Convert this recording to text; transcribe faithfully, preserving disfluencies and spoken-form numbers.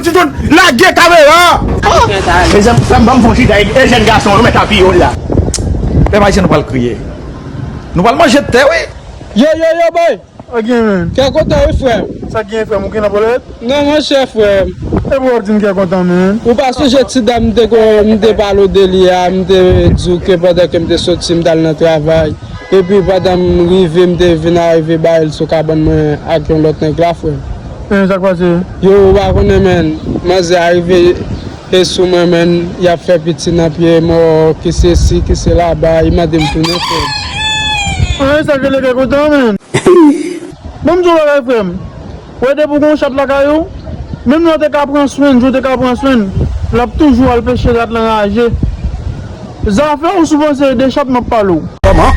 Ti John, lage kamera! Mezanmi, frè m, ban m fè yon chita e jèn gason yo mèt apiye w la. Pèp ayisyen, nou pral kriye. Nou pral manje tè, wi. Yo, yo, yo, boy! Sa gen, men? Kè kontan, wi, frè m. Sa gen, frè m? Ou gen nan pòlèt? Non, monchè, frè m. E pou w ap di m kè kontan, men? Ou pa sonje ti dam m te, m te pale w de li a, m te di w ke pandan ke m te soti, m t al nan travay. Epi pandan m rive, m te vin arive ba l sou kabann mwen ak yon lòt nèg la, frè m. E sa k pase? Yo, ou pa konnen, men. Manzè arive e sou mwen, men. Y ap fè piti nan pye mò, ki se si, ki se laba, li mande m tounen, frè m. An, e sa k rele kè kontan, men. Ban m di w bagay, frè m. Wè, depi w gen yon chat lakay ou, menm lè w te ka pran swen l, jan w te ka pran swen l, l ap toujou al peche rat lan raje. Zafè w sou panse de chat m ap pale w. Kòman?